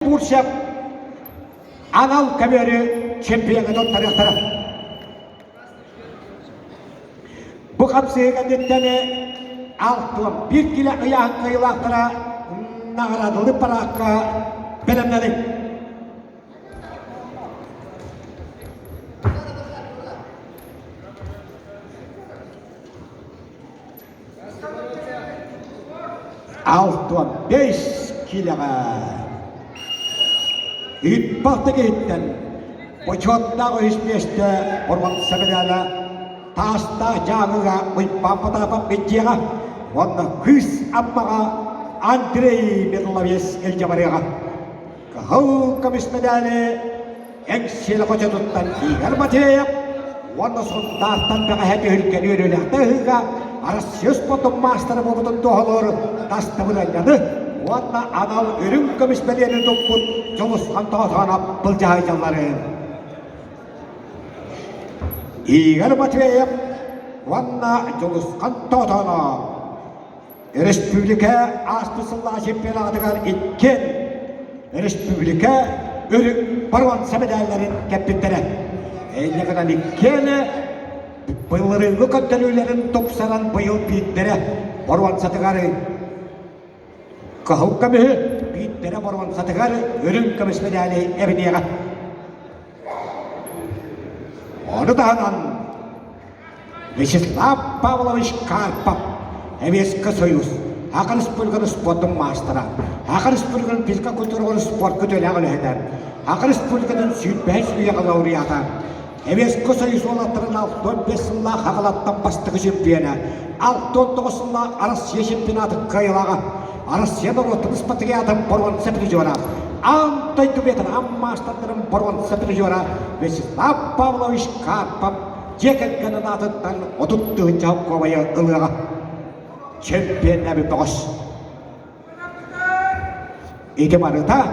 Бурцев анал көмүөрү чемпионы туттарыахтара. Бу хапсыһыы кэнниттэн 61 килэ ыйааһын кыайыылаахтара наҕараадалыы параакка бэлэмнэниҥ. 65 киилэҕэ Ыыппалта киһиттэн бочуоттаах үһүс миэстэ боруонса мэдээлэ Таастаах Дьааҥыга Уйбаан Потапов илдьиэҕэ уонна Кыыс Аммаҕа Андрей Мирловец илдьэ барыаҕа. Кыһыл көмүс мэдээли Эҥсиэли хочотуттан Игорь Матвеев уонна Сунтаартан бэҕэһээ түһүлгэни үөрүүлээхтэ ыһыыга Арассыыйа спордун маастара буолбутун туоһулуур тастабырыанньаны уонна анал үрүҥ көмүс бэлиэни туппут Дьулусхан Тоотоонов былдьаһыйдьаллары. Игорь Матвеев уонна Дьулусхан Тоотоонов Өрөспүүбүлүкэ ааспыт сыллааҕы чемпионатыгар иккиэн өрөспүүбүлүкэ үрүҥ боруонса мэдээллэрин кэппиттэрэ. Инньэ гынан иккиэн былырыыҥҥы көрдөрүүлэрин тупсаран быйыл биирдэрэ боруонсатыгар кыһыл көмүһү, биирдэрэ боруонсатыгар үрүҥ көмүс мэдээли эбиниэҕэ. Ону таһынан Вячеслав Павлович Карпов, Советский Союз, Саха Республикатын спордун маастара, Саха Республикатын физкультураҕа спортка үтүөлээх үлэһитэ, Саха Республикатын 25 үйэҕэ лауреата, Советский Союз уолаттарын 65 сыллаах Хагалаттан бастакы чемпиона, 69 сыллаах Россия чемпионатын кыайыылааҕа, Россия норуотун спартакиадатын боруонса призера, аан дойду ветеран маастардарын боруонса призера Вячеслав Павлович Карпов дьиэ кэргэнин аатыттан 30 тыһыынча солкуобайы ылыаҕа. Чемпионнээбит бөҕөс. Ити барыта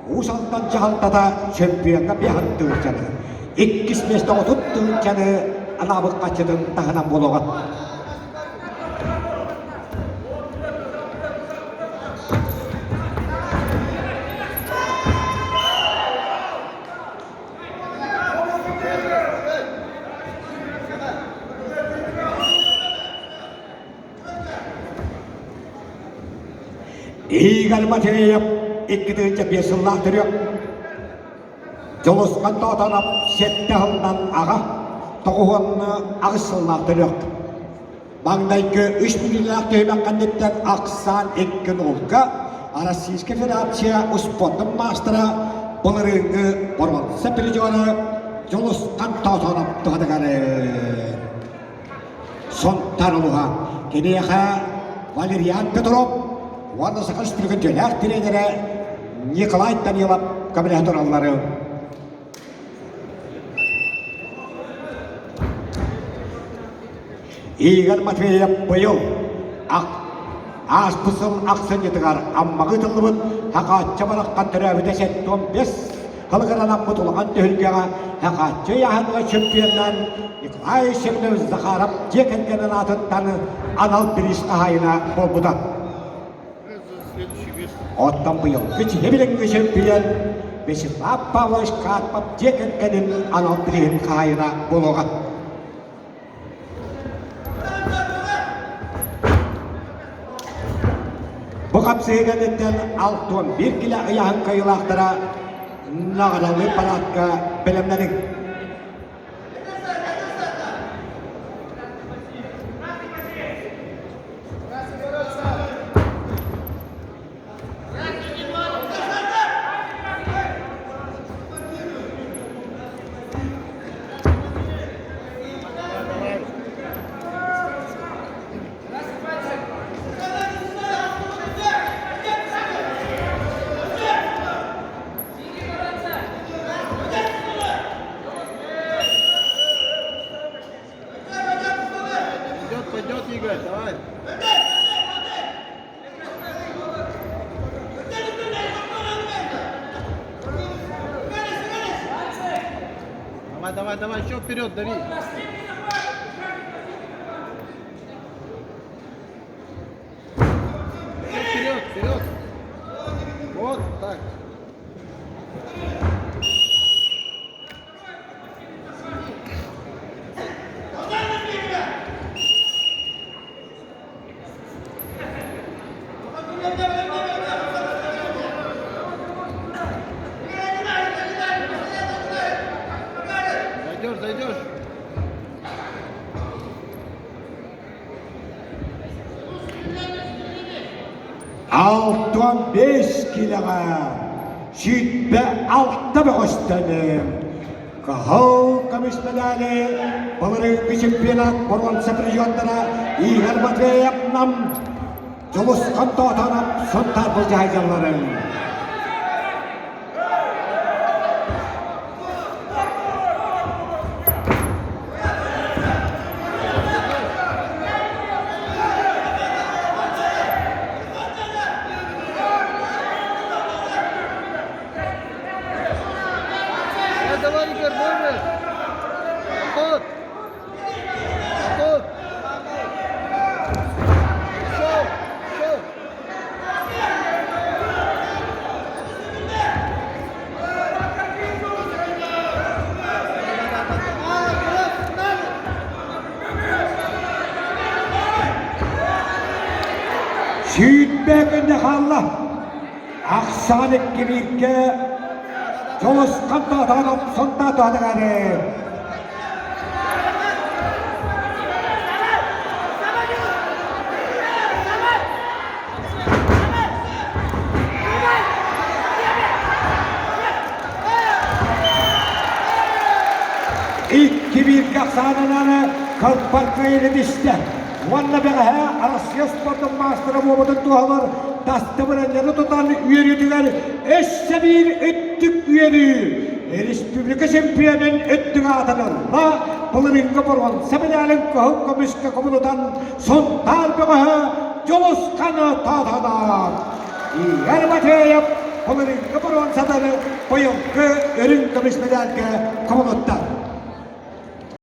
Уус Алдан дьаһалтата чемпиоҥҥа биэһин тыһыынчаны, иккис миэстэ 30 тыһыынчаны анаабыт хаччытын таһынан буолуоҕа. Игорь Матвеев 2005 сыллаах төрүөх Дьулусхан Тоотонов сэттэ сылынан аҕа, 98 сыллаах төрүөх. Маҥнайгы үс мүнүүтэлээх түһүмэх кэнниттэн ахсаан икки нолга Российскай Федерация успуордун маастара былырыыҥҥы боруонса призера Дьулусхан Тоотонов туһатыгар Сунтаар улууһа. Киниэхэ Валериан Петров уонна Саха Республикатын дьиэлээх тренерэ Николай Данилов көмөлөһө тураллары. Игорь Матвеев быйыл ааспыт сыл ахсынньытыгар Аммаҕа ыытыллыбыт Хахаачча бараххан төрөөбүтэ 75 сылыгар анаммыт улахан түһүлгэҕэ Хахаачча ыйааһыныгар чемпионнаан Николай Семенович Захаров дьиэ кэргэнин аатыттан анал бириис хаһаайына буолбута. Оттон быйылгы киһи билиҥҥи чемпион Вячеслав Павлович Карпов дьиэ кэргэнин анал бирииһин хаһаайына буолуоҕа. Бу хапсыһыы кэнниттэн 61 килэ ыйааһын кыайыылаахтара наҕаралыы параадка бэлэмнэниҥ. Пойдет, пойдет, Игорь, давай. Давай, давай, давай, еще вперед, дави. Вперед, вперед. Вот так. Зайдешь, зайдешь. Алтан бес килэҕэ 26 бөҕөстөнүм. Кыһыл көмүс медали былырыыҥҥы чемпионат боруонса призердара Игорь Матвеев Нам Дьулусхан Тоотоонов Сунтаар былдьаһайдьалларын. Давай, давай, Игорь, можешь. Ход. Ход. Еще, еще. Сүүрбэ күнэ хаалла. Ахсаан иккибииргэ Дьулусхан Тоотоонов Сунтаатаатыгары Икки бииргэ ахсаанынан кылбарга илитистэ. Уонна бэҕэһээ Арассыйа спордун маастара буолбутун туоһулар тастыбыранньаны тутан үөрүүтүгэр өссө биир өттүк үөрүү республика чемпионун өттүк аатын ылла былырыыҥҥы боруонса медалын кыһыл көмүскэ кубулутан Сунтаар бөҕөһө Дьулусхан Тоотонов Игорь Матвеев былырыыҥҥы боруонсатаны быйылгы үрүҥ көмүс медальга кубулутта.